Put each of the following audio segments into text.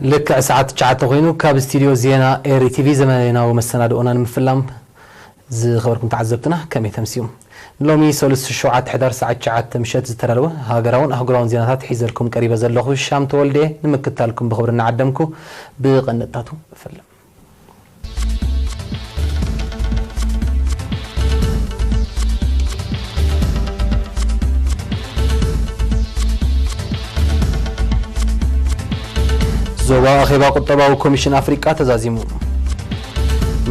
ልክዕ ሰዓት ትሽዓተ ኮይኑ ካብ ስቱድዮ ዜና ኤሪ ቲቪ ዘመናዊ መሰናድኦና ንምፍላም ዝኸበርኩም ተዓዘብትና ከመይ ተምስዩ? ሎሚ ሰሉስ ሸውዓተ ሕዳር ሰዓት ትሽዓተ ምሸት ዝተዳለወ ሃገራውን ኣህጉራውን ዜናታት ሒዘልኩም ቀሪበ ዘለኹ ሻም ተወልደ ንምክታልኩም ብኽብሪ እናዓደምኩ ብቐንጥታቱ እፍልም። ዞባ ኣኼባ ቁጠባዊ ኮሚሽን ኣፍሪቃ ተዛዚሙ።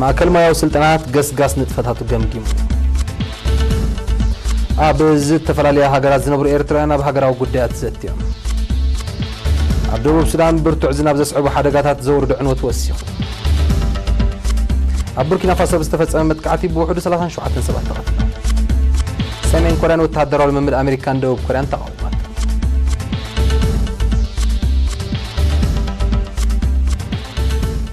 ማእከል ሞያዊ ስልጠናት ገስጋስ ንጥፈታቱ ገምጊሙ። ኣብ ዝተፈላለያ ሃገራት ዝነብሩ ኤርትራውያን ኣብ ሃገራዊ ጉዳያት ዘትዮም። ኣብ ደቡብ ሱዳን ብርቱዕ ዝናብ ዘስዕቡ ሓደጋታት ዘውርዶ ዕንወት ወሲኹ። ኣብ ቡርኪና ፋሶ ብዝተፈጸመ መጥቃዕቲ ብውሕዱ ሰላሳን ሸውዓተን ሰባት ተቐቲሎም። ሰሜን ኮርያን ወተሃደራዊ ልምምድ ኣሜሪካን ደቡብ ኮርያን ተቓዊማት።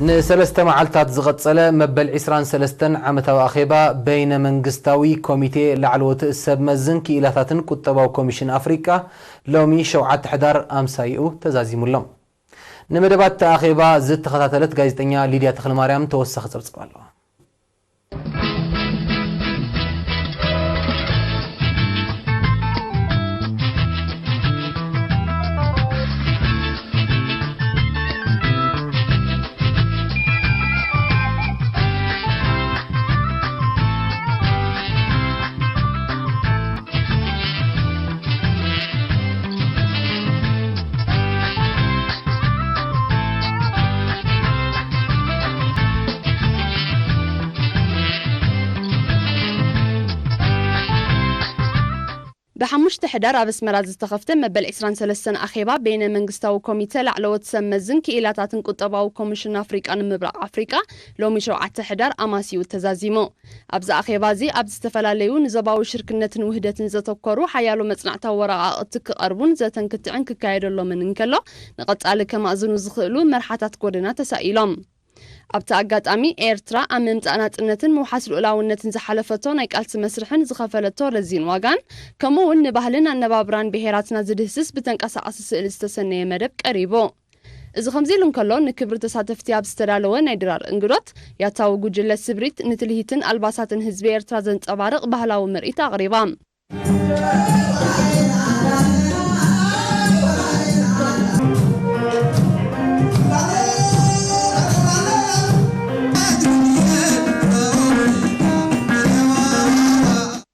ንሰለስተ መዓልታት ዝቐጸለ መበል ዕስራን ሰለስተን ዓመታዊ ኣኼባ በይነ መንግስታዊ ኮሚቴ ላዕለዎት ሰብ መዝን ክኢላታትን ቁጠባዊ ኮሚሽን ኣፍሪቃ ሎሚ ሸውዓተ ሕዳር ኣምሳይኡ ተዛዚሙሎም። ንመደባት እቲ ኣኼባ ዝተኸታተለት ጋዜጠኛ ሊድያ ተኽለማርያም ተወሳኺ ጸብጻብ ኣለዋ። ብሓሙሽተ ሕዳር ኣብ ኣስመራ ዝተኸፍተ መበል ዕስራን ሰለስተን ኣኼባ በይነ መንግስታዊ ኮሚተ ላዕለዎት ሰብ መዝን ክኢላታትን ቁጠባዊ ኮሚሽን ኣፍሪቃ ንምብራቕ ኣፍሪቃ ሎሚ ሸውዓተ ሕዳር ኣማስዩ ተዛዚሙ። ኣብዚ ኣኼባ እዚ ኣብ ዝተፈላለዩ ንዞባዊ ሽርክነትን ውህደትን ዘተኮሩ ሓያሎ መጽናዕታዊ ወረቓቕቲ ክቐርቡን ዘተን ክትዕን ክካየደሎምን እንከሎ፣ ንቐጻሊ ከማእዝኑ ዝኽእሉ መርሓታት ጎደና ተሳኢሎም። ኣብቲ ኣጋጣሚ፣ ኤርትራ ኣብ ምምጻእ ናጽነትን ምውሓስ ልኡላውነትን ዝሓለፈቶ ናይ ቃልሲ መስርሕን ዝኸፈለቶ ረዚን ዋጋን፣ ከምኡ እውን ንባህልን ኣነባብራን ብሄራትና ዝድህስስ ብተንቀሳቓሲ ስእሊ ዝተሰነየ መደብ ቀሪቡ። እዚ ከምዚ ኢሉ እንከሎ፣ ንክብሪ ተሳተፍቲ ኣብ ዝተዳለወ ናይ ድራር እንግዶት፣ ያታዊ ጉጅለ ስብሪት ንትልሂትን ኣልባሳትን ህዝቢ ኤርትራ ዘንጸባርቕ ባህላዊ ምርኢት ኣቕሪባ።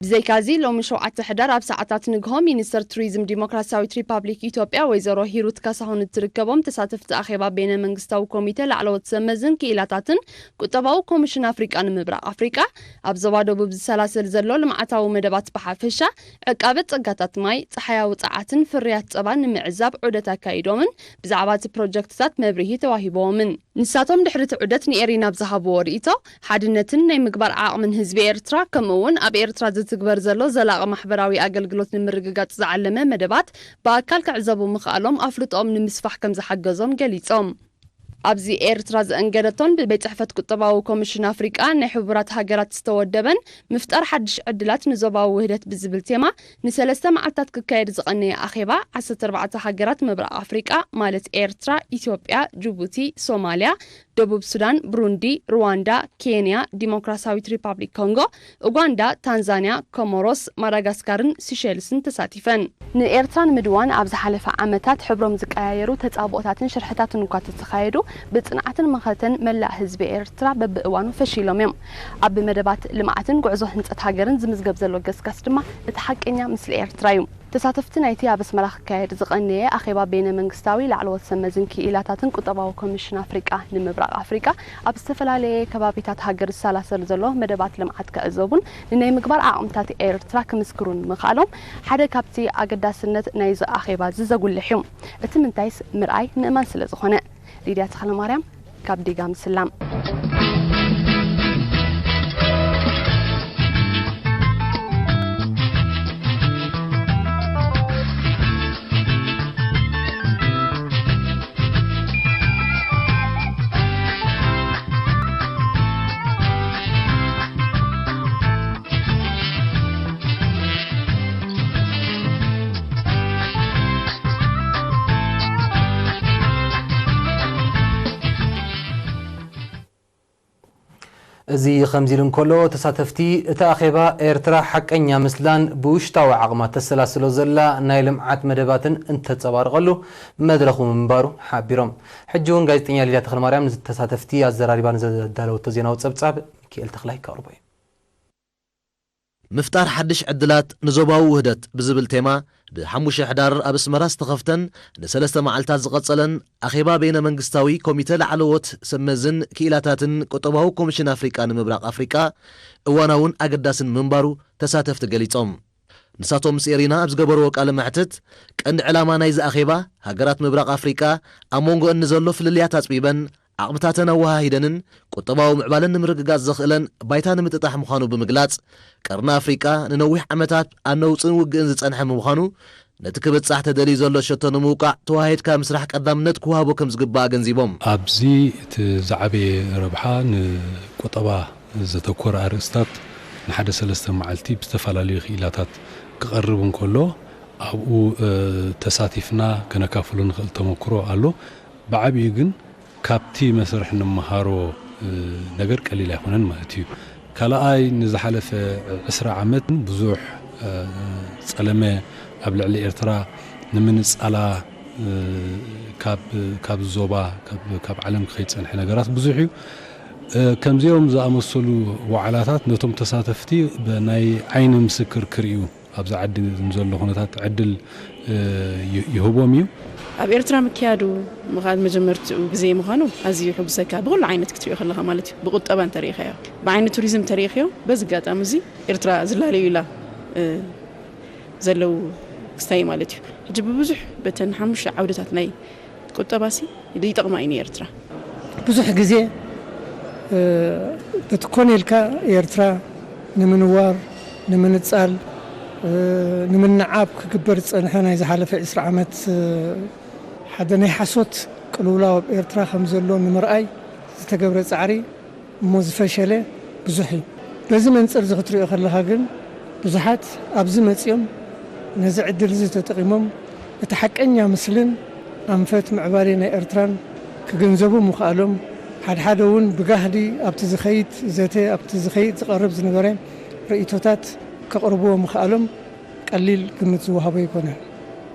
ብዘይካዚ፣ ሎሚ ሸውዓተ ሕዳር ኣብ ሰዓታት ንግሆ፣ ሚኒስተር ቱሪዝም ዲሞክራሲያዊት ሪፓብሊክ ኢትዮጵያ ወይዘሮ ሂሩት ካሳሁን እትርከቦም ተሳተፍቲ ኣኼባ በይነ መንግስታዊ ኮሚቴ ላዕለዎት ሰብ መዝን ክኢላታትን ቁጠባዊ ኮሚሽን ኣፍሪቃ ንምብራቕ ኣፍሪቃ፣ ኣብ ዞባ ደቡብ ዝሰላሰል ዘሎ ልምዓታዊ መደባት ብሓፈሻ፣ ዕቃበ ጸጋታት ማይ፣ ጸሓያዊ ጸዓትን ፍርያት ጸባን ንምዕዛብ ዑደት ኣካይዶምን ብዛዕባ እቲ ፕሮጀክትታት መብርሂ ተዋሂብዎምን። ንሳቶም ድሕሪ እቲ ዑደት ንኤሪና ኣብ ዝሃብዎ ርእይቶ፣ ሓድነትን ናይ ምግባር ዓቕምን ህዝቢ ኤርትራ፣ ከምኡ እውን ኣብ ኤርትራ ዝትግበር ዘሎ ዘላቒ ማሕበራዊ ኣገልግሎት ንምርግጋጽ ዝዓለመ መደባት ብኣካል ክዕዘቡ ምኽኣሎም ኣፍልጦኦም ንምስፋሕ ከም ዝሓገዞም ገሊጾም። ኣብዚ ኤርትራ ዘእንገደቶን ብቤት ጽሕፈት ቁጠባዊ ኮሚሽን ኣፍሪቃ ናይ ሕቡራት ሃገራት ዝተወደበን ምፍጣር ሓድሽ ዕድላት ንዞባዊ ውህደት ብዝብል ቴማ ንሰለስተ መዓልታት ክካየድ ዝቐነየ ኣኼባ ዓሰርተ ኣርባዕተ ሃገራት ምብራቕ ኣፍሪቃ ማለት ኤርትራ፣ ኢትዮጵያ፣ ጅቡቲ፣ ሶማልያ፣ ደቡብ ሱዳን፣ ብሩንዲ፣ ሩዋንዳ፣ ኬንያ፣ ዲሞክራሲያዊት ሪፓብሊክ ኮንጎ፣ ኡጋንዳ፣ ታንዛንያ፣ ኮሞሮስ፣ ማዳጋስካርን ሲሸልስን ተሳቲፈን። ንኤርትራ ንምድዋን ኣብ ዝሓለፈ ዓመታት ሕብሮም ዝቀያየሩ ተጻብኦታትን ሽርሕታትን እኳ ተተኻየዱ፣ ብጽንዓትን መኸተን መላእ ህዝቢ ኤርትራ በብእዋኑ ፈሺሎም እዮም። ኣብ መደባት ልምዓትን ጉዕዞ ህንጸት ሃገርን ዝምዝገብ ዘሎ ገስጋስ ድማ እቲ ሓቀኛ ምስሊ ኤርትራ እዩ። ተሳተፍቲ ናይቲ ኣብ ኣስመራ ክካየድ ዝቐነየ ኣኼባ በይነ መንግስታዊ ላዕለዎት ሰብ መዝን ክኢላታትን ቁጠባዊ ኮሚሽን ኣፍሪቃ ንምብራቕ ኣፍሪቃ ኣብ ዝተፈላለየ ከባቢታት ሃገር ዝሰላሰል ዘሎ መደባት ልምዓት ክዕዘቡን ንናይ ምግባር ዓቕምታት ኤርትራ ክምስክሩን ምኽኣሎም ሓደ ካብቲ ኣገዳስነት ናይዚ ኣኼባ እዚ ዘጉልሕ እዩ። እቲ ምንታይስ ምርኣይ ምእማን ስለ ዝኾነ። ሊድያ ተኽለማርያም ካብ ዲጋ ምስላም። እዚ ከምዚ ኢሉ እንከሎ፣ ተሳተፍቲ እቲ ኣኼባ፣ ኤርትራ ሓቀኛ ምስላን ብውሽጣዊ ዓቕማ ተሰላስሎ ዘላ ናይ ልምዓት መደባትን እንተጸባርቐሉ መድረኹ ምንባሩ ሓቢሮም። ሕጂ እውን ጋዜጠኛ ሊድያ ተኽለማርያም ንተሳተፍቲ ኣዘራሪባ ንዘዳለወቶ ዜናዊ ጸብጻብ ሚካኤል ተኽላይ ከቕርቦ እዩ። ምፍጣር ሓድሽ ዕድላት ንዞባዊ ውህደት ብዝብል ቴማ፣ ብሓሙሽተ ሕዳር ኣብ ኣስመራ ዝተኸፍተን ንሰለስተ መዓልታት ዝቐጸለን ኣኼባ በይነ መንግስታዊ ኮሚተ ላዕለዎት ሰብመዝን ክኢላታትን ቁጠባዊ ኮሚሽን ኣፍሪቃ ንምብራቕ ኣፍሪቃ እዋናውን ኣገዳስን ምንባሩ ተሳተፍቲ ገሊጾም። ንሳቶም ምስ ኤሪና ኣብ ዝገበርዎ ቃለ መሕትት፣ ቀንዲ ዕላማ ናይዚ ኣኼባ፣ ሃገራት ምብራቕ ኣፍሪቃ ኣብ መንጎኣን ንዘሎ ፍልልያት ኣጽቢበን፣ ዓቕምታተን ኣወሃሂደንን ቁጠባዊ ምዕባለን ንምርግጋጽ ዘኽእለን ባይታ ንምጥጣሕ ምዃኑ ብምግላጽ፣ ቀርኒ ኣፍሪቃ ንነዊሕ ዓመታት ኣብ ነውጽን ውግእን ዝጸንሐ ብምዃኑ፣ ነቲ ክብጻሕ ተደልዩ ዘሎ ሸቶ ንምውቃዕ ተወሃሂድካ ምስራሕ ቀዳምነት ክወሃቦ ከም ዝግባእ ኣገንዚቦም። ኣብዚ እቲ ዝዓበየ ረብሓ ንቁጠባ ዘተኮረ ኣርእስታት ንሓደ ሰለስተ መዓልቲ ብዝተፈላለዩ ክኢላታት ክቐርብ እንከሎ፣ ኣብኡ፣ እ፣ ተሳቲፍና ከነካፍሎ ንኽእል ተመክሮ ኣሎ። ብዓቢኡ ግን ካብቲ መስርሕ እንመሃሮ፣ እ፣ ነገር ቀሊል ኣይኮነን ማለት እዩ። ካልኣይ፣ ንዝሓለፈ ዕስራ ዓመት ብዙሕ፣ እ፣ ጸለመ ኣብ ልዕሊ ኤርትራ ንምንጻላ፣ እ፣ ካብ፣ ካብ ዞባ፣ ካብ፣ ካብ ዓለም ክኸይድ ዝጸንሐ ነገራት ብዙሕ እዩ። እ፣ ከምዚኦም ዝኣመሰሉ ዋዕላታት ነቶም ተሳተፍቲ ብ-፣ ናይ ዓይኒ ምስክር ክርእዩ ኣብዚ ዓዲ ንዘሎ ኩነታት ዕድል፣ እ፣ ይ-፣ ይህቦም እዩ። ኣብ ኤርትራ ምክያዱ ምኻድ መጀመርትኡ ግዜ ምዃኑ ኣዝዩ ይሕጉሰካ፣ ብኹሉ ዓይነት ክትሪኦ ከለኻ ማለት እዩ። ብቁጠባ እንተሪኢኻዮ፣ ብዓይኒ ቱሪዝም እንተሪኢኻዮ፣ በዚ ኣጋጣሚ እዚ ኤርትራ ዝላለዩላ፣ እ፣ ዘለዉ ክስታይ ማለት እዩ። ሕጂ ብብዙሕ በተን ሓሙሽተ ዓውድታት ናይ ቁጠባሲ ይጠቕማ እዩ ንኤርትራ። ብዙሕ ግዜ፣ እ፣ በቲ ኮነ ኢልካ ኤርትራ ንምንዋር፣ ንምንጻል፣ እ፣ ንምንዓብ ክግበር ዝጸንሐ ናይ ዝሓለፈ ዕስራ ዓመት፣ እ፣ ሓደ ናይ ሓሶት ቅልውላው ኣብ ኤርትራ ከም ዘሎ ንምርኣይ ዝተገብረ ጻዕሪ እሞ ዝፈሸለ ብዙሕ እዩ። በዚ መንጽር እዚ ክትሪኦ ከለኻ ግን፣ ብዙሓት ኣብዚ መጺኦም ነዚ ዕድል እዚ ተጠቒሞም እቲ ሓቀኛ ምስልን ኣንፈት ምዕባሌ ናይ ኤርትራን ክግንዘቡ ምኽኣሎም፣ ሓድሓደ እውን ብጋህዲ ኣብቲ ዝኸይድ ዘተ፣ ኣብቲ ዝኸይድ ዝቐርብ ዝነበረ ርእይቶታት ከቕርብዎ ምኽኣሎም ቀሊል ግምት ዝወሃቦ ኣይኮነን።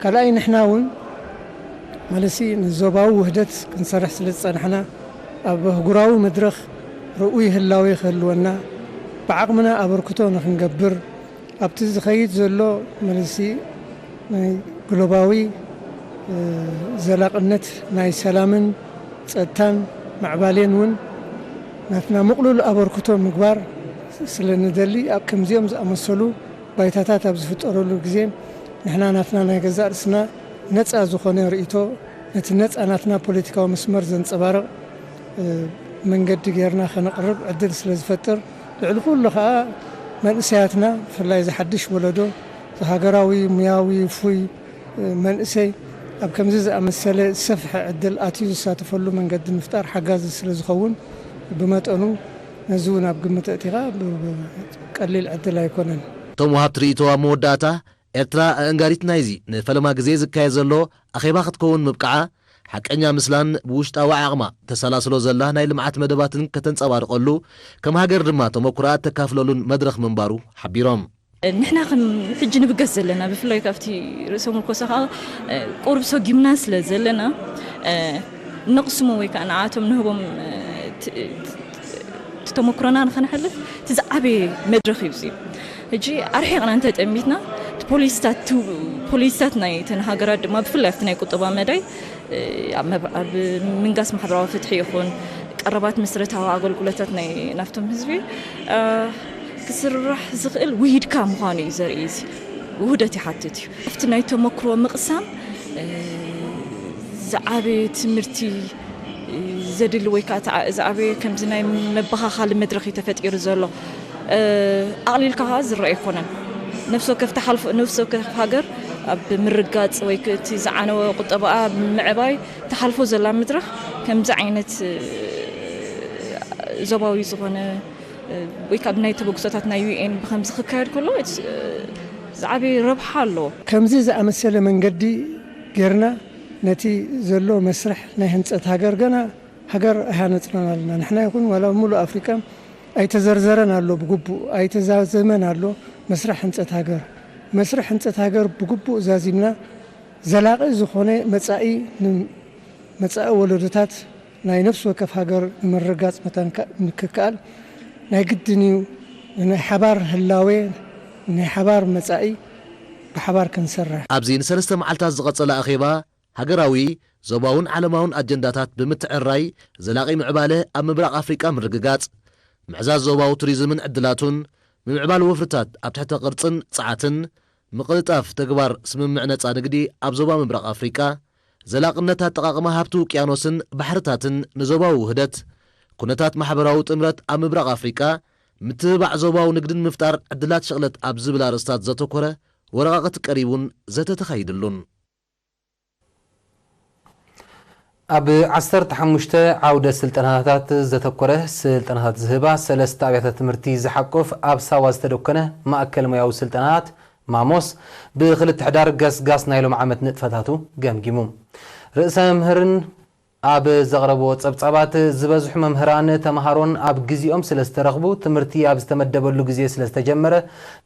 ካልኣይ፣ ንሕና እውን ማለትሲ ንዞባዊ ውህደት ክንሰርሕ ስለ ዝጸናሕና፣ ኣብ ኣህጉራዊ መድረኽ ርኡይ ህላዌ ክህልወና፣ ብዓቕምና ኣበርክቶ ንኽንገብር፣ ኣብቲ ዝኸይድ ዘሎ ማለትሲ ናይ ግሎባዊ፣ እ፣ ዘላቕነት ናይ ሰላምን ጸጥታን ምዕባሌን እውን ናትና ምቕሉል ኣበርክቶ ምግባር ስለ ንደሊ፣ ኣብ ከምዚኦም ዝኣመሰሉ ባይታታት ኣብ ዝፍጠረሉ ግዜ፣ ንሕና ናትና ናይ ገዛእ ርእስና ነጻ ዝኾነ ርእይቶ፣ ነቲ ነጻ ናትና ፖለቲካዊ መስመር ዘንጸባርቕ፣ እ፣ መንገዲ ጌርና ከነቕርብ ዕድል ስለ ዝፈጥር፣ ልዕሊ ኩሉ ኸኣ መንእሰያትና፣ ብፍላይ እዚ ሓድሽ ወለዶ፣ እዚ ሃገራዊ፣ ሙያዊ፣ ፍሉይ፣ እ፣ መንእሰይ ኣብ ከምዚ ዝኣመሰለ ዝሰፍሐ ዕድል ኣትዩ ዝሳተፈሉ መንገዲ ምፍጣር ሓጋዚ ስለ ዝኸውን፣ ብመጠኑ ነዚ እውን ኣብ ግምት ኣእቲኻ ብ-፣ ብ-፣ ቀሊል ዕድል ኣይኮነን። እቶም ወሃብቲ ርእይቶ ኣብ መወዳእታ፣ ኤርትራ ኣእንጋዲት ናይዚ ንፈለማ ግዜ ዝካየድ ዘሎ ኣኼባ ክትከውን ምብቃዓ፣ ሓቀኛ ምስላን ብውሽጣዊ ዓቕማ ተሰላስሎ ዘላ ናይ ልምዓት መደባትን ከተንጸባርቐሉ፣ ከም ሃገር ድማ ተመኩሮኣ እተካፍለሉን መድረኽ ምንባሩ ሓቢሮም። ንሕና ከም ሕጂ ንብገስ ዘለና፣ ብፍላይ ካብቲ ርእሰ ምርኮሳ ከዓ፣ እ፣ ቁሩብ ሰጊምና ስለ ዘለና፣ እ፣ ነቕስሞ ወይ ከዓ ንዓቶም ንህቦም፣ እ፣ ት-፣ ት-፣ ተመኩሮና ንኸነሕልፍ እቲ ዝዓበየ መድረኽ እዩ እዚ። ሕጂ ኣርሒቕና እንተጠሚትና፣ እቲ ፖሊሲታት፣ እቲ ፖሊሲታት ናይ እተን ሃገራት ድማ ብፍላይ ኣብቲ ናይ ቁጠባ መዳይ፣ እ፣ ኣብ መብ-፣ ኣብ ምንጋስ ማሕበራዊ ፍትሒ ይኹን ቀረባት መሰረታዊ ኣገልግሎታት ናይ ናብቶም ህዝቢ፣ እ፣ ክስራሕ ዝኽእል ውሂድካ ምዃኑ እዩ ዘርኢ። እዚ ውህደት ይሓትት እዩ። ኣብቲ ናይ ተመክሮ ምቕሳም፣ እ፣ ዝዓበየ ትምህርቲ፣ እ፣ ዘድሊ ወይ ከዓ ተዓ-፣ ዝዓበየ ከምዚ ናይ መበኻኻሊ መድረኽ እዩ ተፈጢሩ ዘሎ። እ፣ ኣቕሊልካ ከዓ ዝረአ ኣይኮነን። ነፍሲ ወከፍ ተሓልፎ፣ ነፍሲ ወከፍ ሃገር ኣብ ምርጋጽ ወይ ክ-፣ እቲ ዝዓነወ ቁጠባኣ ምዕባይ ተሓልፎ ዘላ መድረኽ ከምዚ ዓይነት፣ እ፣ ዞባዊ ዝኾነ፣ እ፣ ወይ ካብ ናይ ተበግሶታት ናይ ዩ ኤን ብኸምዚ ክካየድ ከሎ፣ እቲ፣ እ፣ ዝዓበየ ረብሓ ኣለዎ። ከምዚ ዝኣመሰለ መንገዲ ጌርና ነቲ ዘሎ መስርሕ ናይ ህንጸት ሃገር፣ ገና ሃገር ኣይሃነጽናን ኣለና። ንሕና ይኹን ዋላ ሙሉእ ኣፍሪቃ ኣይተዘርዘረን ኣሎ ብግቡእ፣ ኣይተዛዘመን ኣሎ መስርሕ ህንጸት ሃገር። መስርሕ ህንጸት ሃገር ብግቡእ ዛዚምና፣ ዘላቒ ዝኾነ መጻኢ ን-፣ መጻኢ ወለዶታት ናይ ነፍሲ ወከፍ ሃገር ንምርግጋጽ መታን ከ-፣ ምክክኣል ናይ ግድን እዩ። ናይ ሓባር ህላዌ፣ ናይ ሓባር መጻኢ ብሓባር ክንሰርሕ። ኣብዚ ንሰለስተ መዓልታት ዝቐጸለ ኣኼባ፣ ሃገራዊ፣ ዞባውን ዓለማውን ኣጀንዳታት ብምትዕርራይ፣ ዘላቒ ምዕባለ ኣብ ምብራቕ ኣፍሪቃ ምርግጋጽ፣ ምዕዛዝ ዞባዊ ቱሪዝምን ዕድላቱን፣ ምምዕባል ወፍርታት ኣብ ትሕተ ቅርጽን ጸዓትን፣ ምቕልጣፍ ተግባር ስምምዕ ነጻ ንግዲ ኣብ ዞባ ምብራቕ ኣፍሪቃ፣ ዘላቕነት ኣጠቓቕማ ሃብቲ ውቅያኖስን ባሕርታትን ንዞባዊ ውህደት፣ ኩነታት ማሕበራዊ ጥምረት ኣብ ምብራቕ ኣፍሪቃ፣ ምትብባዕ ዞባዊ ንግድን ምፍጣር ዕድላት ሸቕለት ኣብ ዝብል ኣርእስታት ዘተኮረ ወረቓቕቲ ቀሪቡን ዘተ ተኻይድሉን። ኣብ ዓሰርተ ሓሙሽተ ዓውደ ስልጠናታት ዘተኮረ ስልጠናታት ዝህባ ሰለስተ ኣብያተ ትምህርቲ ዝሓቁፍ ኣብ ሳዋ ዝተደኮነ ማእከል ሞያዊ ስልጠናታት ማሞስ ብክልተ ሕዳር ገስጋስ ናይ ሎም ዓመት ንጥፈታቱ ገምጊሙ። ርእሰ መምህርን ኣብ ዘቕረብዎ ጸብጻባት፣ ዝበዝሑ መምህራን ተመሃሮን ኣብ ግዜኦም ስለ ዝተረኽቡ፣ ትምህርቲ ኣብ ዝተመደበሉ ግዜ ስለ ዝተጀመረ፣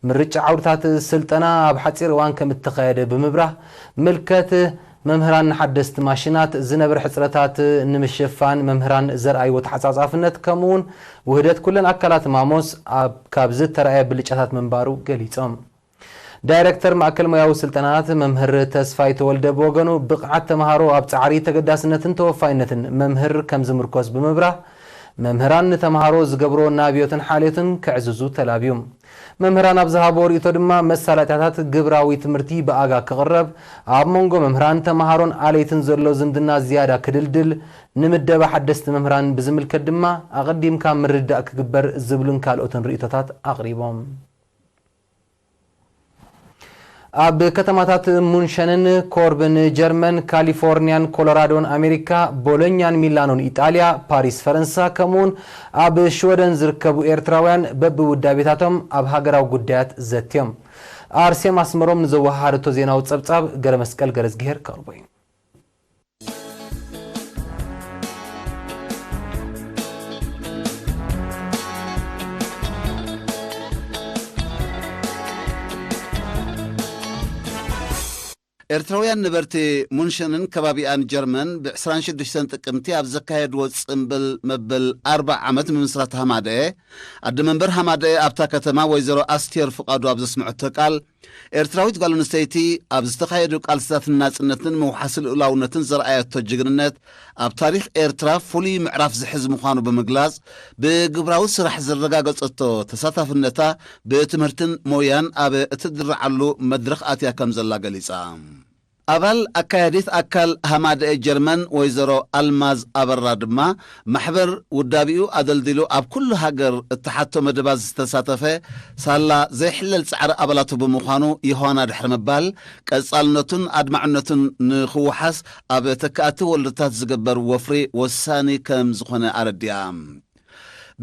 ምርጫ ዓውድታት ስልጠና ኣብ ሓጺር እዋን ከም እተኻየደ ብምብራህ፣ ምልከት መምህራን ንሓደስቲ ማሽናት ዝነበረ ሕጽረታት ንምሽፋን መምህራን ዘርኣይዎ ተሓጻጻፍነት፣ ከምኡውን ውህደት ኩለን ኣካላት ማሞስ ኣብ፣ ካብ ዝተራእየ ብልጫታት ምንባሩ ገሊጾም። ዳይረክተር ማእከል ሞያዊ ስልጠናታት መምህር ተስፋይ ተወልደ ብወገኑ፣ ብቕዓት ተመሃሮ ኣብ ጻዕሪ ተገዳስነትን ተወፋይነትን መምህር ከም ዝምርኮስ ብምብራህ፣ መምህራን ንተመሃሮ ዝገብሮ ናብዮትን ሓልዮትን ከዕዝዙ ተላብዩ። መምህራን ኣብ ዝሃቦ ርእይቶ ድማ፣ መሳለጥያታት ግብራዊ ትምህርቲ ብኣጋ ክቕረብ፣ ኣብ መንጎ መምህራን፣ ተመሃሮን ኣለይትን ዘሎ ዝምድና ዝያዳ ክድልድል፣ ንምደባ ሓደስቲ መምህራን ብዝምልከት ድማ፣ ኣቐዲምካ ምርድዳእ ክግበር ዝብሉን ካልኦትን ርእይቶታት ኣቕሪቦም። ኣብ ከተማታት ሙንሸንን ኮርብን ጀርመን፣ ካሊፎርኒያን ኮሎራዶን ኣሜሪካ፣ ቦሎኛን ሚላኖን ኢጣልያ፣ ፓሪስ ፈረንሳ፣ ከምኡውን ኣብ ሽወደን ዝርከቡ ኤርትራውያን በብውዳቤታቶም ኣብ ሃገራዊ ጉዳያት ዘትዮም። ኣርሴማ ኣስመሮም ንዘወሃሃደቶ ዜናዊ ጸብጻብ ገረመስቀል ገረዝግሄር ከቕርቦ እዩ። ኤርትራውያን ነበርቲ ሙንሸንን ከባቢኣን ጀርመን ብዕስራን ሽዱሽተን ጥቅምቲ ኣብ ዘካየድዎ ጽምብል መበል ኣርብዓ ዓመት ምምስራት ሃማደኤ፣ ኣደ መንበር ሃማደኤ ኣብታ ከተማ ወይዘሮ ኣስቴር ፍቓዱ ኣብ ዘስምዐቶ ቃል፣ ኤርትራዊት ጓል ኣንስተይቲ ኣብ ዝተኻየዱ ቃልስታት ንናጽነትን ምውሓስ ልኡላውነትን ዘርኣየቶ ጅግንነት ኣብ ታሪኽ ኤርትራ ፍሉይ ምዕራፍ ዝሕዝ ምዃኑ ብምግላጽ፣ ብግብራዊ ስራሕ ዝረጋገጸቶ ተሳታፍነታ ብትምህርትን ሞያን ኣብ እትድርዓሉ መድረኽ ኣትያ ከም ዘላ ገሊጻ። ኣባል ኣካያዲት ኣካል ሃማደኤ ጀርመን ወይዘሮ ኣልማዝ ኣበራ ድማ፣ ማሕበር ውዳቢኡ ኣደልዲሉ ኣብ ኩሉ ሃገር እተሓቶ መደባት ዝተሳተፈ፣ ሳላ ዘይሕለል ጻዕሪ ኣባላቱ ብምዃኑ ይኾና ድሕሪ ምባል፣ ቀጻልነቱን ኣድማዕነቱን ንኽወሓስ ኣብ ተካእቲ ወለዶታት ዝግበር ወፍሪ ወሳኒ ከም ዝኾነ ኣረዲኣ።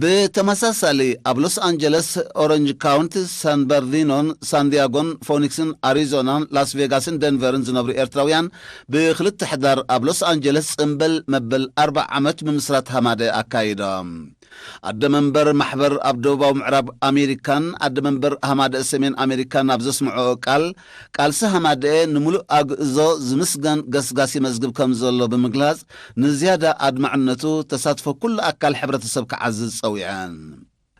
ብተመሳሳሊ፣ ኣብ ሎስ ኣንጀለስ፣ ኦረንጅ ካውንቲ፣ ሳን በርኒኖን፣ ሳንዲያጎን፣ ፎኒክስን፣ ኣሪዞናን፣ ላስ ቬጋስን ደንቨርን ዝነብሩ ኤርትራውያን፣ ብክልተ ሕዳር ኣብ ሎስ ኣንጀለስ ጽምብል መበል ኣርብዓ ዓመት ምምስራት ሃማደ ኣካይዶም። ኣደ መንበር ማሕበር ኣብ ደቡባዊ ምዕራብ ኣሜሪካን ኣደ መንበር ሃማደ ሰሜን ኣሜሪካን ኣብ ዘስምዐኦ ቃል፣ ቃልሲ ሃማደኤ ንምሉእ ኣግእዞ ዝምስገን ገስጋሲ መዝግብ ከም ዘሎ ብምግላጽ፣ ንዝያዳ ኣድማዕነቱ ተሳትፎ ኩሉ ኣካል ሕብረተሰብ ክዓዝዝ ጸዊዐን።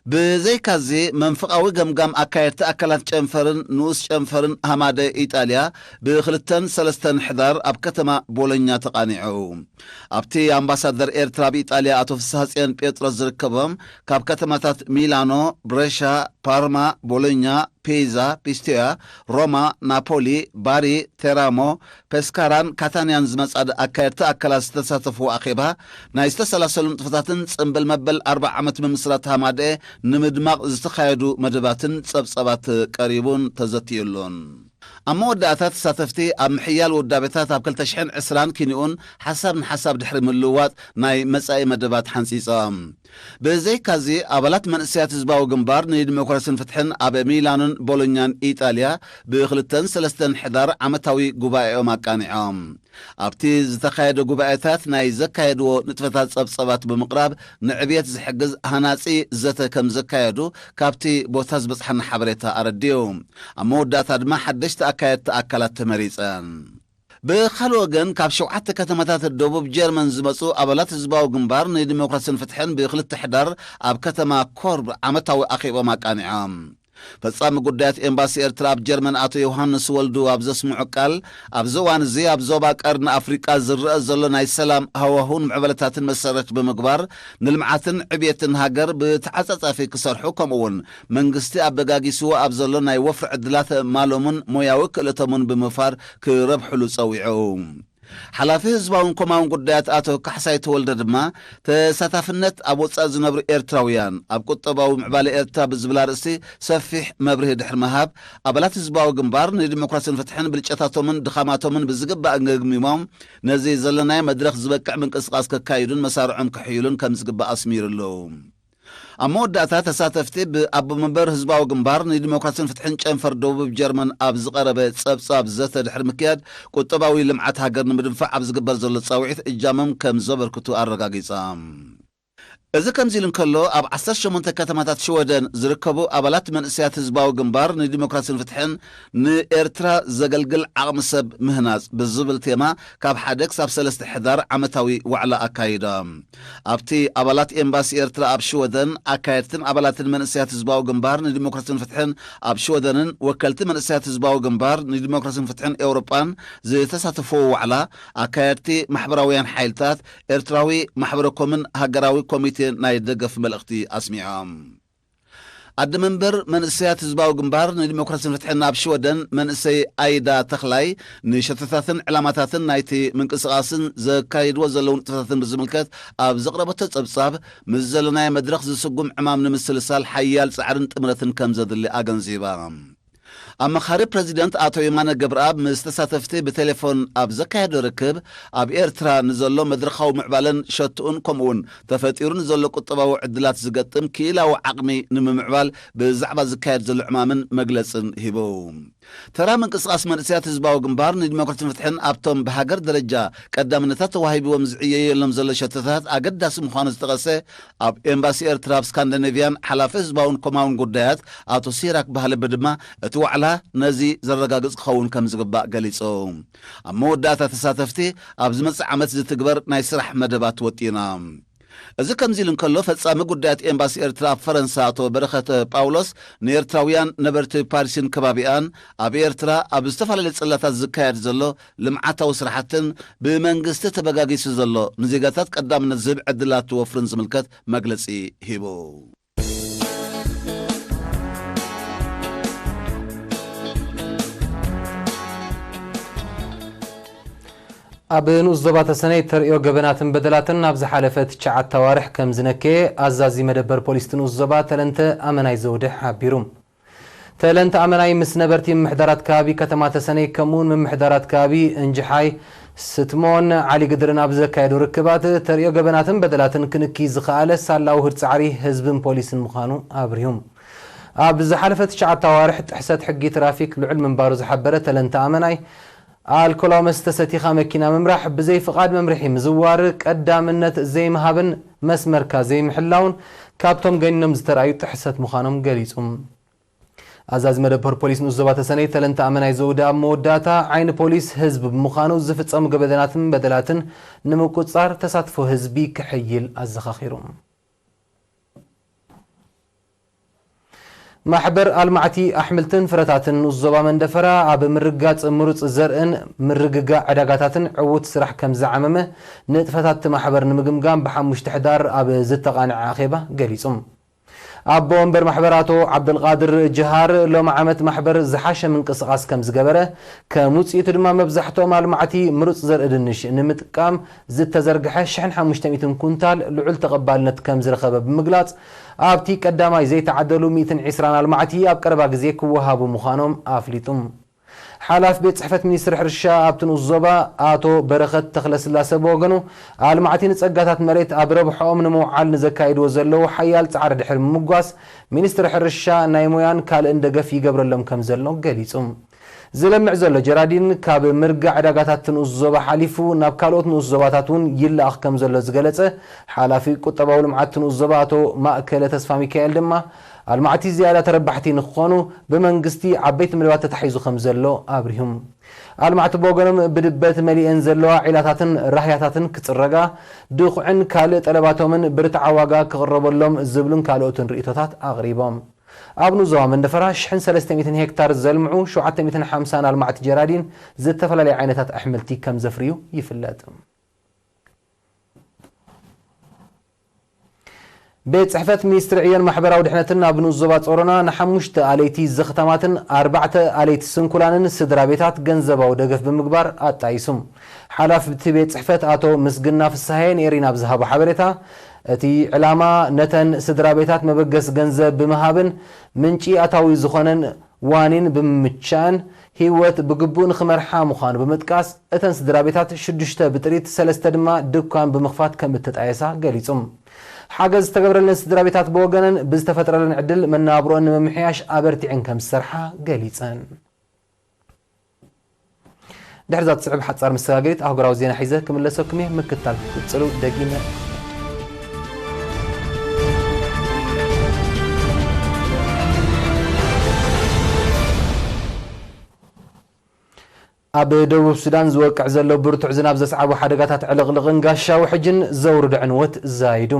ብዘይካዚ፣ መንፍቓዊ ገምጋም ኣካየድቲ ኣካላት ጨንፈርን ንኡስ ጨንፈርን ሃማደ ኢጣልያ ብክልተን ሰለስተን ሕዳር ኣብ ከተማ ቦሎኛ ተቓኒዑ። ኣብቲ ኣምባሳደር ኤርትራ ኣብ ኢጣልያ ኣቶ ፍስሃጽዮን ጴጥሮስ ዝርከቦም፣ ካብ ከተማታት ሚላኖ፣ ብሬሻ፣ ፓርማ፣ ቦሎኛ፣ ፔዛ፣ ፒስቲያ፣ ሮማ፣ ናፖሊ፣ ባሪ፣ ቴራሞ፣ ፔስካራን ካታንያን ዝመጻ ኣካየድቲ ኣካላት ዝተሳተፍዎ ኣኼባ፣ ናይ ዝተሰላሰሉ ንጥፈታትን ጽምብል መበል ኣርብዓ ዓመት ምምስራት ሃማደኤ ንምድማቕ ዝተኻየዱ መደባትን ጸብጸባት ቀሪቡን ተዘትዩሉን። ኣብ መወዳእታ፣ ተሳተፍቲ ኣብ ምሕያል ውዳቤታት ኣብ ክልተ ሽሕን ዕስራን ኪንኡን ሓሳብ ንሓሳብ ድሕሪ ምልውዋጥ ናይ መጻኢ መደባት ሓንጺጾም። ብዘይካዚ፣ ኣባላት መንእሰያት ህዝባዊ ግንባር ንዲሞክራስን ፍትሕን ኣብ ሚላኖን ቦሎኛን ኢጣልያ ብክልተን ሰለስተን ሕዳር ዓመታዊ ጉባኤኦም ኣቃኒዖም። ኣብቲ ዝተኻየደ ጉባኤታት ናይ ዘካየድዎ ንጥፈታት ጸብጸባት ብምቕራብ ንዕብየት ዝሕግዝ ሃናጺ ዘተ ከም ዘካየዱ ካብቲ ቦታ ዝበጽሓና ሓበሬታ ኣረዲኡ። ኣብ መወዳእታ ድማ ሓደሽቲ ኣካየድቲ ኣካላት ተመሪጸን። ብኻልእ ወገን ካብ ሸውዓተ ከተማታት ደቡብ ጀርመን ዝመጹ ኣባላት ህዝባዊ ግንባር ንዲሞክራስን ፍትሕን ብክልተ ሕዳር ኣብ ከተማ ኮርብ ዓመታዊ ኣኼቦም ኣቃኒዖም። ፈጻሚ ጉዳያት ኤምባሲ ኤርትራ ኣብ ጀርመን ኣቶ ዮሃንስ ወልዱ ኣብ ዘስምዑ ቃል፣ ኣብዚ እዋን እዚ ኣብ ዞባ ቀርኒ ኣፍሪቃ ዝረአ ዘሎ ናይ ሰላም ሃዋሁን ምዕባለታትን መሰረት ብምግባር ንልምዓትን ዕብየትን ሃገር ብተዓጻጻፊ ክሰርሑ፣ ከምኡ እውን መንግስቲ ኣበጋጊስዎ ኣብ ዘሎ ናይ ወፍሪ ዕድላት ማሎምን ሞያዊ ክእለቶምን ብምፋር ክረብሕሉ ጸዊዑ። ሓላፊ ህዝባውን ኮማውን ጉዳያት ኣቶ ካሕሳይ ተወልደ ድማ ተሳታፍነት ኣብ ወጻኢ ዝነብሩ ኤርትራውያን ኣብ ቁጠባዊ ምዕባለ ኤርትራ ብዝብል ኣርእስቲ ሰፊሕ መብርሂ ድሕሪ ምሃብ፣ ኣባላት ህዝባዊ ግንባር ንዲሞክራስን ፍትሕን ብልጨታቶምን ድኻማቶምን ብዝግባእ ገግሚሞም ነዚ ዘለናዮ መድረኽ ዝበቅዕ ምንቅስቓስ ከካይዱን መሳርዖም ክሕይሉን ከም ዝግባእ ኣስሚሩሉ። ኣብ መወዳእታ ተሳተፍቲ ብኣቦ መንበር ህዝባዊ ግንባር ንዲሞክራስን ፍትሕን ጨንፈር ደቡብ ጀርመን ኣብ ዝቐረበ ጸብጻብ ዘተ ድሕሪ ምክያድ ቁጠባዊ ልምዓት ሃገር ንምድንፋዕ ኣብ ዝግበር ዘሎ ጻውዒት እጃሞም ከም ዘበርክቱ ኣረጋጊጻ። እዚ ከምዚ ኢሉ እንከሎ፣ ኣብ ዓሰርተ ሸሞንተ ከተማታት ሽወደን ዝርከቡ ኣባላት መንእሰያት ህዝባዊ ግንባር ንዲሞክራስን ፍትሕን ንኤርትራ ዘገልግል ዓቕሚ ሰብ ምህናጽ ብዝብል ቴማ ካብ ሓደ ክሳብ ሰለስተ ሕዳር ዓመታዊ ዋዕላ ኣካይዶም። ኣብቲ ኣባላት ኤምባሲ ኤርትራ ኣብ ሽወደን፣ ኣካየድትን ኣባላትን መንእሰያት ህዝባዊ ግንባር ንዲሞክራስን ፍትሕን ኣብ ሽወደንን ወከልቲ መንእሰያት ህዝባዊ ግንባር ንዲሞክራስን ፍትሕን ኤውሮጳን ዝተሳተፍዎ ዋዕላ፣ ኣካየድቲ ማሕበራውያን ሓይልታት፣ ኤርትራዊ ማሕበረ ኮምን ሃገራዊ ኮሚቴ ናይ ደገፍ መልእኽቲ ኣስሚዖም። ኣደ መንበር መንእሰያት ህዝባዊ ግንባር ንዲሞክራስን ፍትሕን ኣብ ሽወደን መንእሰይ ኣይዳ ተኽላይ ንሸቶታትን ዕላማታትን ናይቲ ምንቅስቓስን ዘካይድዎ ዘለዉ ንጥፈታትን ብዝምልከት ኣብ ዘቕረበቶ ጸብጻብ፣ ምስ ዘለናዮ መድረኽ ዝስጉም ዕማም ንምስልሳል ሓያል ጻዕርን ጥምረትን ከም ዘድሊ ኣገንዚባ። ኣማኻሪ ፕረዚደንት ኣቶ የማነ ገብረኣብ ምስ ተሳተፍቲ ብቴሌፎን ኣብ ዘካየዶ ርክብ፣ ኣብ ኤርትራ ንዘሎ መድረኻዊ ምዕባለን ሸትኡን ከምኡውን ተፈጢሩ ንዘሎ ቁጠባዊ ዕድላት ዝገጥም ክኢላዊ ዓቕሚ ንምምዕባል ብዛዕባ ዝካየድ ዘሎ ዕማምን መግለጽን ሂቡ። ተራ ምንቅስቓስ መንእሰያት ህዝባዊ ግንባር ንዲሞክራስን ፍትሕን ኣብቶም ብሃገር ደረጃ ቀዳምነታት ተዋሂብዎም ዝዕየየሎም ዘሎ ሸቶታት ኣገዳሲ ምዃኑ ዝጠቐሰ ኣብ ኤምባሲ ኤርትራ ኣብ ስካንዲኔቭያን ሓላፊ ህዝባውን ኮማውን ጉዳያት ኣቶ ሲራክ ባህልቢ ድማ፣ እቲ ዋዕላ ነዚ ዘረጋግጽ ክኸውን ከም ዝግባእ ገሊጹ። ኣብ መወዳእታ ተሳተፍቲ፣ ኣብ ዝመጽእ ዓመት ዝትግበር ናይ ስራሕ መደባት ወጢና። እዚ ከምዚ ኢሉ እንከሎ፣ ፈጻሚ ጉዳያት ኤምባሲ ኤርትራ ኣብ ፈረንሳ ኣቶ በረኸት ጳውሎስ ንኤርትራውያን ነበርቲ ፓሪስን ከባቢኣን፣ ኣብ ኤርትራ ኣብ ዝተፈላለዩ ጽላታት ዝካየድ ዘሎ ልምዓታዊ ስራሕትን ብመንግስቲ ተበጋጊሱ ዘሎ ንዜጋታት ቀዳምነት ዝህብ ዕድላት ወፍርን ዝምልከት መግለጺ ሂቡ። ኣብ ንኡስ ዞባ ተሰነይ ተርእዮ ገበናትን በደላትን ኣብ ዝሓለፈ ትሽዓተ ኣዋርሕ ከም ዝነከየ ኣዛዚ መደበር ፖሊስ እቲ ንኡስ ዞባ ተለንተ ኣመናይ ዘውደ ሓቢሩ። ተለንተ ኣመናይ ምስ ነበርቲ ምምሕዳራት ከባቢ ከተማ ተሰነይ ከምኡውን ምምሕዳራት ከባቢ እንጅሓይ፣ ስትሞን ዓሊ ግድርን ኣብ ዘካየዶ ርክባት ተርእዮ ገበናትን በደላትን ክንኪ ዝኸኣለ ሳላ ውህድ ጻዕሪ ህዝብን ፖሊስን ምዃኑ ኣብሪሁ። ኣብ ዝሓለፈ ትሽዓተ ኣዋርሕ ጥሕሰት ሕጊ ትራፊክ ልዑል ምንባሩ ዝሓበረ ተለንተ ኣመናይ፣ ኣልኮላዊ መስተ ሰቲኻ መኪና ምምራሕ፣ ብዘይ ፍቓድ መምርሒ ምዝዋር፣ ቀዳምነት ዘይምሃብን መስመርካ ዘይምሕላውን ካብቶም ገኒኖም ዝተራእዩ ጥሕሰት ምዃኖም ገሊጹ። ኣዛዚ መደበር ፖሊስ ንኡስ ዞባ ተሰነይ ተለንተ ኣመናይ ዘውደ ኣብ መወዳእታ ዓይኒ ፖሊስ ህዝቢ ብምዃኑ ዝፍጸሙ ገበናትን በደላትን ንምቁጽጻር ተሳትፎ ህዝቢ ክሕይል ኣዘኻኺሩ። ማሕበር ኣልማዕቲ ኣሕምልትን ፍረታትን ንኡስ ዞባ መንደፈራ ኣብ ምርጋጽ ምሩጽ ዘርእን ምርግጋእ ዕዳጋታትን ዕዉት ስራሕ ከም ዝዓመመ ንጥፈታት እቲ ማሕበር ንምግምጋም ብሓሙሽተ ሕዳር ኣብ ዝተቓንዐ ኣኼባ ገሊጹ። ኣቦ ወንበር ማሕበር ኣቶ ዓብደልቃድር ጀሃር ሎም ዓመት ማሕበር ዝሓሸ ምንቅስቓስ ከም ዝገበረ፣ ከም ውጽኢቱ ድማ መብዛሕትኦም ኣልማዕቲ ምሩጽ ዘርኢ ድንሽ ንምጥቃም ዝተዘርግሐ ሽሕን ሓሙሽተ ሚእትን ኩንታል ልዑል ተቐባልነት ከም ዝረኸበ ብምግላጽ፣ ኣብቲ ቀዳማይ ዘይተዓደሉ ሚእትን ዕስራን ኣልማዕቲ ኣብ ቀረባ ግዜ ክወሃቡ ምዃኖም ኣፍሊጡ። ሓላፊ ቤት ጽሕፈት ሚኒስትሪ ሕርሻ ኣብቲ ንኡስ ዞባ ኣቶ በረኸት ተኽለስላሰ ብወገኑ፣ ኣልማዕቲ ንጸጋታት መሬት ኣብ ረብሕኦም ንምውዓል ንዘካይድዎ ዘለዉ ሓያል ጻዕሪ ድሕሪ ምምጓስ፣ ሚኒስትሪ ሕርሻ ናይ ሞያን ካልእን ደገፍ ይገብረሎም ከም ዘሎ ገሊጹ። ዝለምዕ ዘሎ ጀራዲን ካብ ምርጋእ ዕዳጋታት ንኡስ ዞባ ሓሊፉ ናብ ካልኦት ንኡስ ዞባታት እውን ይለኣኽ ከም ዘሎ ዝገለጸ ሓላፊ ቁጠባዊ ልምዓት ንኡስ ዞባ ኣቶ ማእከለ ተስፋ ሚካኤል ድማ፣ ኣልማዕቲ ዝያዳ ተረባሕቲ ንክኾኑ ብመንግስቲ ዓበይቲ መደባት ተታሒዙ ከም ዘሎ ኣብሪሁም። ኣልማዕቲ ብወገኖም ብድበት መሊኤን ዘለዋ ዒላታትን ራህያታትን ክጽረጋ፣ ድኹዕን ካልእ ጠለባቶምን ብርትዓ ዋጋ ክቕረበሎም ዝብሉን ካልኦትን ርእይቶታት ኣቕሪቦም። ኣብ ንኡስ ዞባ መንደፈራ ሽሕን ሰለስተ ሚእትን ሄክታር ዘልምዑ ሸውዓተ ሚእትን ሓምሳን ኣልማዕቲ ጀራዲን ዝተፈላለዩ ዓይነታት ኣሕምልቲ ከም ዘፍርዩ ይፍለጥ። ቤት ጽሕፈት ሚኒስትሪ ዕዮን ማሕበራዊ ድሕነትን ኣብ ንኡስ ዞባ ጾሮና ንሓሙሽተ ኣለይቲ ዘኽታማትን ኣርባዕተ ኣለይቲ ስንኩላንን ስድራ ቤታት ገንዘባዊ ደገፍ ብምግባር ኣጣይሱ። ሓላፊ እቲ ቤት ጽሕፈት ኣቶ ምስግና ፍስሃየ ንኤሪና ብዝሃቦ ሓበሬታ፣ እቲ ዕላማ ነተን ስድራ ቤታት መበገሲ ገንዘብ ብምሃብን ምንጪ ኣታዊ ዝኾነን ዋኒን ብምምቻእን ህይወት ብግቡእ ንኽመርሓ ምዃኑ ብምጥቃስ፣ እተን ስድራ ቤታት ሽዱሽተ ብጥሪት ሰለስተ ድማ ድኳን ብምኽፋት ከም እተጣየሳ ገሊጹ። ሓገዝ ዝተገብረለን ስድራ ቤታት ብወገነን ብዝተፈጥረለን ዕድል መነባብሮአን ንምምሕያሽ ኣበርቲዐን ከም ዝሰርሓ ገሊጸን። ድሕሪ እዛ ትስዕብ ሓጻር መሰጋገሪት ኣህጉራዊ ዜና ሒዘ ክምለሰኩም እየ። ምክታል ክትቅጽሉ ደጊመ። ኣብ ደቡብ ሱዳን ዝወቅዕ ዘሎ ብርቱዕ ዝናብ ዘስዓቦ ሓደጋታት ዕልቕልቕን ጋሻ ውሕጅን ዘውርዶ ዕንወት ዛይዱ።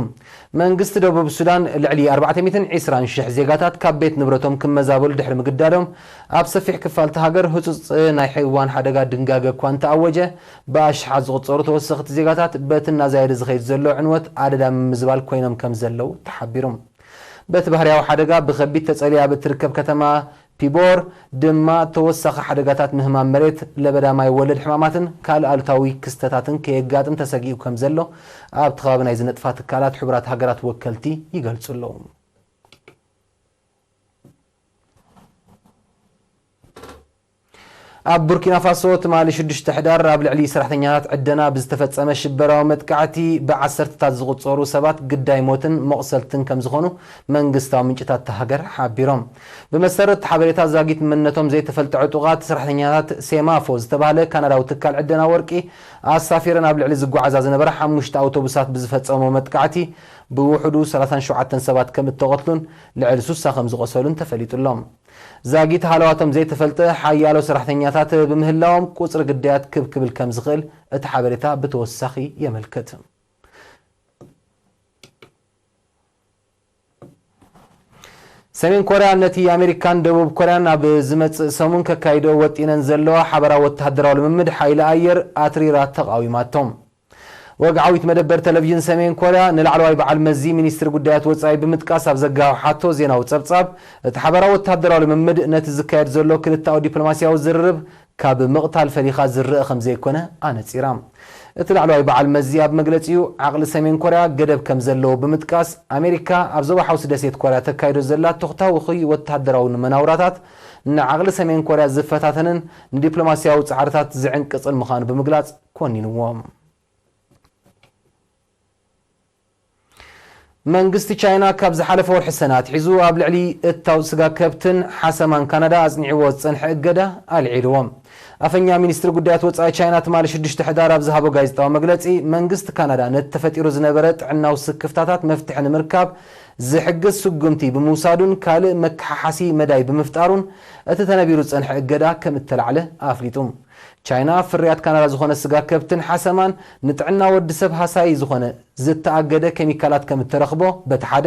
መንግስቲ ደቡብ ሱዳን ልዕሊ ኣርባዕተ ሚእትን ዕስራን ሽሕ ዜጋታት ካብ ቤት ንብረቶም ክመዛበሉ ድሕሪ ምግዳዶም፣ ኣብ ሰፊሕ ክፋል እታ ሃገር ህጹጽ ናይ ሕዋን ሓደጋ ድንጋገ እኳ እንተኣወጀ፣ ብኣሽሓት ዝቑጸሩ ተወሰኽቲ ዜጋታት በቲ እናዛየደ ዝኸይድ ዘሎ ዕንወት ኣደዳ ምምዝባል ኮይኖም ከም ዘለዉ ተሓቢሩ። በቲ ባህርያዊ ሓደጋ ብኸቢድ ተጸልያ ኣብ እትርከብ ከተማ ፒቦር ድማ ተወሳኺ ሓደጋታት ምህማም መሬት፣ ለበዳ ማይ ወለድ ሕማማትን ካልእ ኣሉታዊ ክስተታትን ከየጋጥም ተሰጊኡ ከም ዘሎ ኣብቲ ከባቢ ናይ ዝነጥፋ ትካላት ሕቡራት ሃገራት ወከልቲ ይገልጹ ኣለዉ። ኣብ ቡርኪና ፋሶ ትማሊ ሽዱሽተ ሕዳር ኣብ ልዕሊ ሰራሕተኛታት ዕደና ብዝተፈጸመ ሽበራዊ መጥቃዕቲ ብዓሰርተታት ዝቑጸሩ ሰባት ግዳይ ሞትን መቑሰልትን ከም ዝኾኑ መንግስታዊ ምንጭታት እታ ሃገር ሓቢሮም። ብመሰረት ሓበሬታ ዛጊት መንነቶም ዘይተፈልጠ ዕጡቓት፣ ሰራሕተኛታት ሴማፎ ዝተባህለ ካናዳዊ ትካል ዕደና ወርቂ ኣሳፊረን ኣብ ልዕሊ ዝጓዓዛ ዝነበራ ሓሙሽተ ኣውቶቡሳት ብዝፈጸሞ መጥቃዕቲ ብውሕዱ ሰላሳን ሸውዓተን ሰባት ከም እተቐትሉን ልዕሊ ስሳ ከም ዝቖሰሉን ተፈሊጡ ኣሎ። ዛጊት ሃለዋቶም ዘይተፈልጠ ሓያሎ ሰራሕተኛታት ብምህላዎም ቁጽሪ ግዳያት ክብ ክብል ከም ዝኽእል እቲ ሓበሬታ ብተወሳኺ የመልክት። ሰሜን ኮርያ ነቲ ኣሜሪካን ደቡብ ኮርያን ኣብ ዝመጽእ ሰሙን ከካይዶ ወጢነን ዘለዋ ሓበራዊ ወተሃደራዊ ልምምድ ሓይሊ ኣየር ኣትሪራ ተቓዊማቶም። ወግዓዊት መደበር ቴሌቪዥን ሰሜን ኮርያ ንላዕለዋይ በዓል መዚ ሚኒስትሪ ጉዳያት ወጻኢ ብምጥቃስ ኣብ ዘጋወሓቶ ዜናዊ ጸብጻብ፣ እቲ ሓበራዊ ወተሃደራዊ ልምምድ ነቲ ዝካየድ ዘሎ ክልተኣዊ ዲፕሎማስያዊ ዝርርብ ካብ ምቕታል ፈሊኻ ዝረኣ ከም ዘይኮነ ኣነጺራ። እቲ ላዕለዋይ በዓል መዚ ኣብ መግለጺኡ፣ ዓቕሊ ሰሜን ኮርያ ገደብ ከም ዘለዎ ብምጥቃስ፣ ኣሜሪካ ኣብ ዞባ ሓውሲ ደሴት ኮርያ ተካይዶ ዘላ ተኹታውኺ ወተሃደራዊ መናውራታት ንዓቕሊ ሰሜን ኮርያ ዝፈታተንን ንዲፕሎማስያዊ ጻዕርታት ዝዕንቅጽን ምዃኑ ብምግላጽ ኮኒንዎ። መንግስቲ ቻይና ካብ ዝሓለፈ ወርሒ ሰነ ኣትሒዙ ኣብ ልዕሊ እታው ስጋ ከብትን ሓሰማን ካናዳ ኣጽኒዕዎ ዝጸንሐ እገዳ ኣልዒልዎ። ኣፈኛ ሚኒስትሪ ጉዳያት ወጻኢ ቻይና ትማሊ ሽዱሽተ ሕዳር ኣብ ዝሃቦ ጋዜጣዊ መግለጺ፣ መንግስቲ ካናዳ ነቲ ተፈጢሩ ዝነበረ ጥዕናዊ ስክፍታታት መፍትሒ ንምርካብ ዝሕግዝ ስጉምቲ ብምውሳዱን ካልእ መከሓሓሲ መዳይ ብምፍጣሩን እቲ ተነቢሩ ዝጸንሐ እገዳ ከም እተላዕለ ኣፍሊጡ። ቻይና ፍርያት ካናዳ ዝኾነ ስጋ ከብትን ሓሰማን ንጥዕና ወዲ ሰብ ሃሳዪ ዝኾነ ዝተኣገደ ኬሚካላት ከም እተረኽቦ በቲ ሓደ፣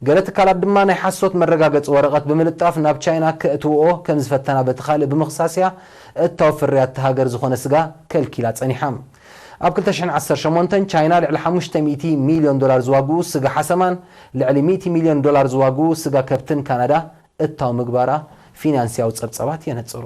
ገለ ትካላት ድማ ናይ ሓሶት መረጋገጺ ወረቐት ብምልጣፍ ናብ ቻይና ከእትውኦ ከም ዝፈተና በቲ ካልእ ብምኽሳስያ እታው ፍርያት እታ ሃገር ዝኾነ ስጋ ከልኪላ ጸኒሓ። ኣብ ክልተ ሽሕን ዓሰርተ ሸሞንተን ቻይና ልዕሊ ሓሙሽተ ሚእቲ ሚልዮን ዶላር ዝዋግኡ ስጋ ሓሰማን ልዕሊ ሚእቲ ሚልዮን ዶላር ዝዋግኡ ስጋ ከብትን ካናዳ እታው ምግባራ ፊናንስያዊ ጸብጻባት የነጽሩ።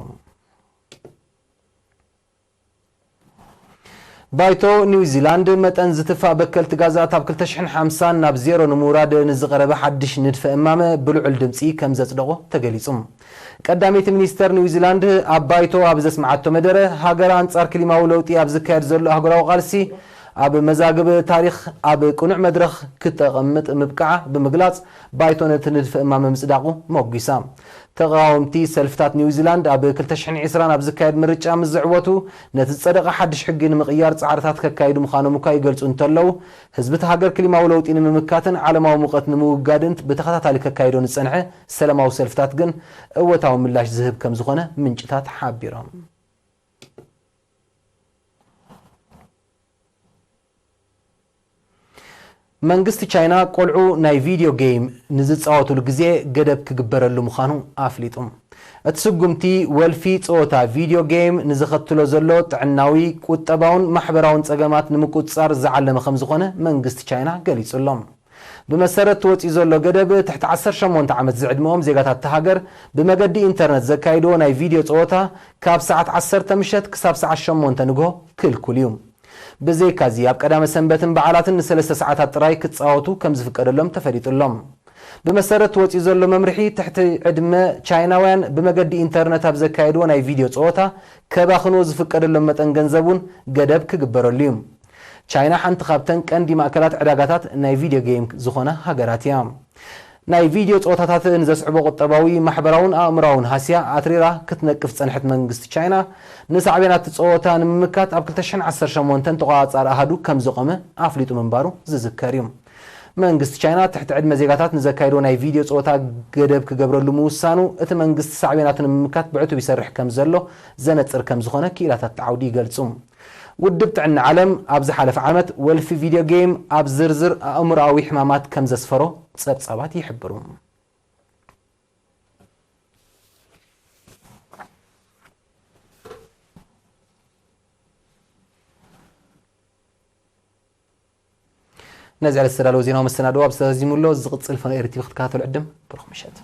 ባይቶ ኒውዚላንድ መጠን ዝትፋእ በከልቲ ጋዛት ኣብ ክልተ ሽሕን ሓምሳን ናብ ዜሮ ንምውራድ ንዝቐረበ ሓድሽ ንድፈ እማመ ብልዑል ድምጺ ከም ዘጽደቖ ተገሊጹ። ቀዳመይቲ ሚኒስተር ኒውዚላንድ ኣብ ባይቶ ኣብ ዘስምዓቶ መደረ፣ ሃገር ኣንጻር ክሊማዊ ለውጢ ኣብ ዝካየድ ዘሎ ኣህጉራዊ ቃልሲ ኣብ መዛግብ ታሪኽ ኣብ ቅኑዕ መድረኽ ክተቐምጥ ምብቃዓ ብምግላጽ፣ ባይቶ ነቲ ንድፈ እማመ ምጽዳቑ መጒሳ። ተቓወምቲ ሰልፍታት ኒውዚላንድ ኣብ ክልተ ሽሕን ዕስራን ኣብ ዝካየድ ምርጫ ምስ ዝዕወቱ፣ ነቲ ዝጸደቐ ሓድሽ ሕጊ ንምቕያር ጻዕርታት ከካይዱ ምዃኖም እኳ ይገልጹ እንተለዉ፣ ህዝቢ እቲ ሃገር ክሊማዊ ለውጢ ንምምካትን ዓለማዊ ሙቐት ንምውጋድን ብተኸታታሊ ከካይዶ ንጸንሐ ሰላማዊ ሰልፍታት ግን እወታዊ ምላሽ ዝህብ ከም ዝኾነ ምንጭታት ሓቢሮም። መንግስቲ ቻይና ቆልዑ ናይ ቪድዮ ጌም ንዝጻወቱሉ ግዜ ገደብ ክግበረሉ ምዃኑ ኣፍሊጡ። እቲ ስጉምቲ ወልፊ ጸወታ ቪድዮ ጌም ንዘኸትሎ ዘሎ ጥዕናዊ፣ ቁጠባውን ማሕበራውን ጸገማት ንምቁጽጻር ዝዓለመ ከም ዝኾነ መንግስቲ ቻይና ገሊጹ ኣሎ። ብመሰረት እቲ ወጺኡ ዘሎ ገደብ፣ ትሕቲ ዓሰርተ ሸሞንተ ዓመት ዝዕድመኦም ዜጋታት እታ ሃገር ብመገዲ ኢንተርነት ዘካይድዎ ናይ ቪድዮ ጸወታ ካብ ሰዓት ዓሰርተ ምሸት ክሳብ ሰዓት ሸሞንተ ንግሆ ክልኩል እዩ። ብዘይካዚ፣ ኣብ ቀዳመ ሰንበትን በዓላትን ንሰለስተ ሰዓታት ጥራይ ክጻወቱ ከም ዝፍቀደሎም ተፈሊጡ ኣሎ። ብመሰረት እቲ ወጺኡ ዘሎ መምርሒ፣ ትሕቲ ዕድመ ቻይናውያን ብመገዲ ኢንተርነት ኣብ ዘካየድዎ ናይ ቪድዮ ጸወታ ከባኽንዎ ዝፍቀደሎም መጠን ገንዘብ እውን ገደብ ክግበረሉ እዩ። ቻይና ሓንቲ ካብተን ቀንዲ ማእከላት ዕዳጋታት ናይ ቪድዮ ጌም ዝኾና ሃገራት እያ። ናይ ቪድዮ ጸወታታት ንዘስዕቦ ቁጠባዊ፣ ማሕበራውን ኣእምራውን ሃስያ ኣትሪራ ክትነቅፍ ዝጸንሐት መንግስቲ ቻይና፣ ንሳዕቤናት ጸወታ ንምምካት ኣብ ክልተ ሽሕን ዓሰርተ ሸሞንተን ተቖጻጻሪ ኣሃዱ ከም ዘቖመ ኣፍሊጡ ምንባሩ ዝዝከር እዩ። መንግስቲ ቻይና ትሕቲ ዕድመ ዜጋታት ንዘካይዶ ናይ ቪድዮ ጸወታ ገደብ ክገብረሉ ምውሳኑ፣ እቲ መንግስቲ ሳዕቤናቱ ንምምካት ብዕቱብ ይሰርሕ ከም ዘሎ ዘነጽር ከም ዝኾነ ክኢላታት ዓውዲ ይገልጹ። ውድብ ጥዕና ዓለም ኣብ ዝሓለፈ ዓመት ወልፊ ቪድዮ ጌም ኣብ ዝርዝር ኣእምሮኣዊ ሕማማት ከም ዘስፈሮ ጸብጻባት ይሕብሩ። ነዚ ዕለት ዝተዳለወ ዜናዊ መሰናድኦ ኣብዚ ተዛዚሙ ኣሎ። ዝቕጽል ፈነው ኤሪ ቲቪ ክትከታተሉ ዕድም። ብሩኽ ምሸት።